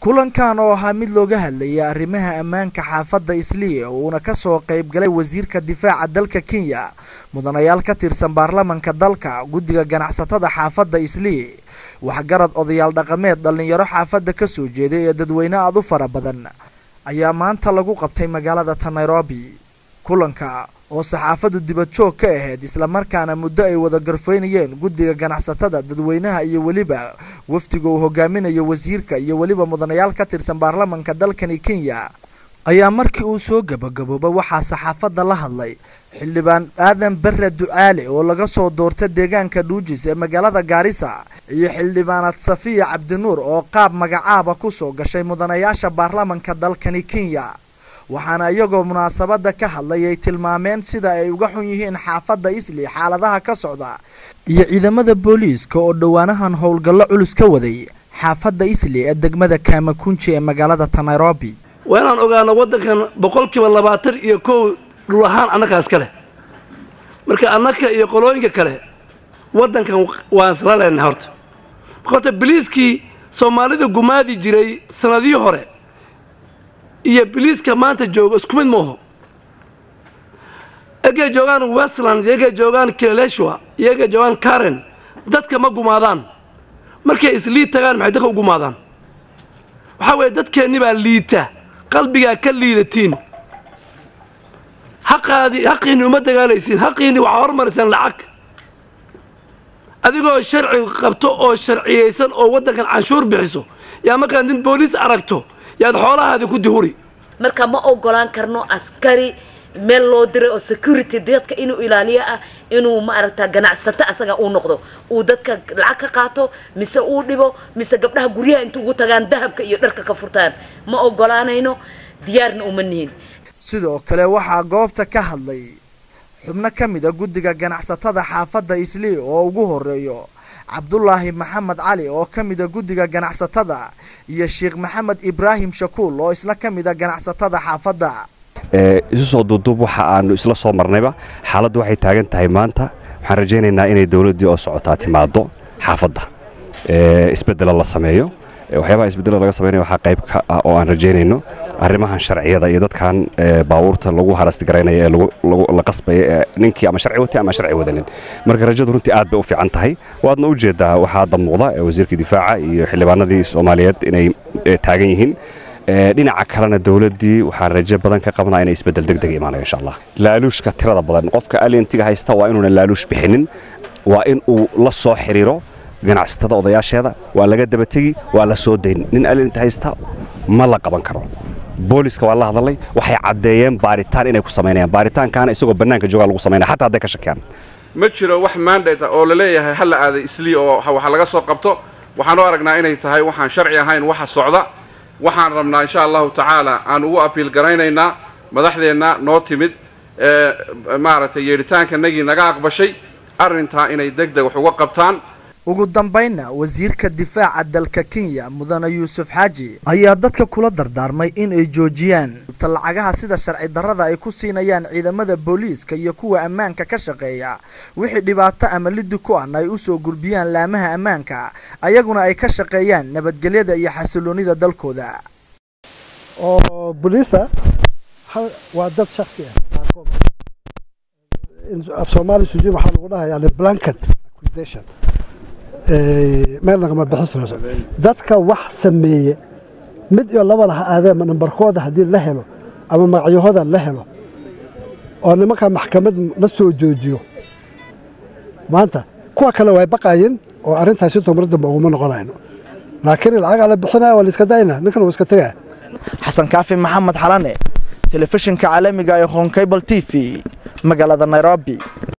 Kulankan oo ahaa mid looga hadlayay arrimaha ammaanka xaafadda Islii, uuna ka soo qayb galay wasiirka difaaca dalka Kenya, mudanayaal ka tirsan baarlamanka dalka, guddiga ganacsatada xaafadda Islii, waxgarad, odayaal dhaqameed, dhallinyaro xaafadda ka soo jeeday ee dadweyne aad u fara badan, ayaa maanta lagu qabtay magaalada ta Nairobi. Kulanka oo saxaafaddu dibad joog ka ahayd, islamarkaana muddo ay wada garfaynayeen guddiga ganacsatada, dadweynaha iyo weliba wafdiga uu hogaaminayo wasiirka iyo weliba mudanayaal ka tirsan baarlamanka dalkani Kenya, ayaa markii uu soo gabagabooba waxaa saxaafadda la hadlay Xildhibaan Aadan Bare Ducaale oo laga soo doorta deegaanka Dhuujis ee magaalada Gaarisa, iyo Xildhibaanad Safiya Cabdinuur oo qaab magacaaba kusoo gashay mudanayaasha baarlamanka dalkani Kenya. Waxaana iyagoo munaasabadda ka hadlay ay tilmaameen sida ay uga xun yihiin xaafadda Isli xaaladaha ka socda iyo ciidamada booliiska oo dhowaanahan howlgallo culus ka waday xaafadda Isli ee degmada Kaamakunji ee magaalada ta Nairobi. Waa inaan ogaano waddankan 21% dhul ahaan annakaas kale. Marka annaka iyo qolooyinka kale waddankan waan isla leenahay horta. Marka horta biliiskii Soomaalida gumaadi jiray sanadihii hore iyo biliiska maanta jooga isku mid maaho. Egay joogaan Westlands, egay joogaan Kileleshwa, egay joogaan Karen, dadka ma gumaadaan. Markay Islii tagaan maxay dadka u gumaadaan? Waxaa weeye dadkeenni baa liita, qalbigaa ka liidatiin. Xaqaadii, xaqiinni uma dagaalaysiin, xaqiinni waxaa hormarisaan lacag. Adigoo sharci qabto oo sharciyeysan oo waddankan canshuur bixiso, yaa markaad nin booliis aragto yaad xoolahaadii ku dihuri. Marka ma ogolaan karno askari meel loo diray oo security dadka inuu ilaaliyo ah inuu, ma aragtaa, ganacsato asaga uu noqdo, uu dadka lacag ka qaato mise uu dhibo mise gabdhaha guryaha inta ugu tagaan dahabka iyo dharka ka furtaan. Ma ogolaanayno, diyaarna uma nihin. Sidoo kale waxaa goobta ka hadlay xubno ka mid a guddiga ganacsatada xaafadda Islii oo ugu horeeyo Cabdulaahi Maxamed Cali oo ka mid a guddiga ganacsatada, iyo Sheekh Maxamed Ibraahim Shakuul oo isla ka mid a ganacsatada xaafadda. Isu soo duuduub, waxa aanu isla soo marnayba xaaladdu waxay taagan tahay maanta. Waxaan rajaynaynaa inay dawladdii oo socotaa timaado xaafadda, isbeddelo la sameeyo. Waxyaabaha isbeddelada laga samaynayo waxaa qayb ka ah oo aan rajaynayno arrimahan sharciyada iyo dadkan baabuurta lagu harastgaraynaya ee la qasbaya ee ninkii ama sharci watay ama sharci wadanin. Marka rajadu runtii aad bay u fiican tahay, waadna u jeedaa waxaa hadda muuqda wasiirka difaaca iyo xildhibaanadii Soomaaliyeed inay taagan yihiin. Dhinaca kalena dawladdii waxaan rajo badan ka qabnaa inay isbeddel deg deg imaanayo, insha Allah. Laaluushka tirada badan, qofka alientiga haysta waa inuuna laaluush bixinin, waa in uu la soo xiriiro ganacsatada odayaasheeda, waa laga daba tegi, waa la soo dayn. Nin alient haysta ma la qaban karo. Booliska waa la hadalay, waxay caddeeyeen baaritaan inay ku samaynayaan, baaritaankaana isagoo bannaanka joogaa lagu samaynaya xataa hadday ka shakiyaan. Ma jiro wax mandate oo la leeyahay ha la aaday Islii oo waxa laga soo qabto. Waxaan u aragnaa inay tahay waxaan sharci ahayn waxa socda. Waxaan rabnaa, insha Allahu tacaala, aan ugu apiil garaynaynaa madaxdeenna noo timid ee maaragtay yeedhitaankanagii naga aqbashay arrintaa inay deg deg wax uga qabtaan. Ugu dambaynna wasiirka difaaca dalka Kenya, Mudane Yuusuf Xaaji, ayaa dadka kula dardaarmay in ay joojiyaan lacagaha sida sharci darrada ay ku siinayaan ciidamada booliiska iyo kuwa ammaanka ka shaqeeya, wixii dhibaato ama lidi ku ahna ay usoo gudbiyaan laamaha ammaanka, ayaguna ay ka shaqeeyaan nabadgelyada iyo xasiloonida dalkooda. Oo boliisa waa dad shaksi ah qaarkood. Af Soomaali sujin waxaa lagu dhahaa yani blanket accusation, meel nagama bixisnayso. Dadka wax sameeye mid iyo labana ha aadee, nambarkooda haddii la helo ama magacyahooda la helo oo nimanka maxkamad la soo joojiyo, maanta kuwa kale way baqaayeen oo arrintaasi tomar dambe uguma noqonayno. Laakiin lacagaa la bixinaya, waa la iska dayna, ninkan wuu iska tegaya. Xasan Kaafi Maxamed Xalane, telefishinka caalamiga ee Horn Cable TV, magaalada Nairobi.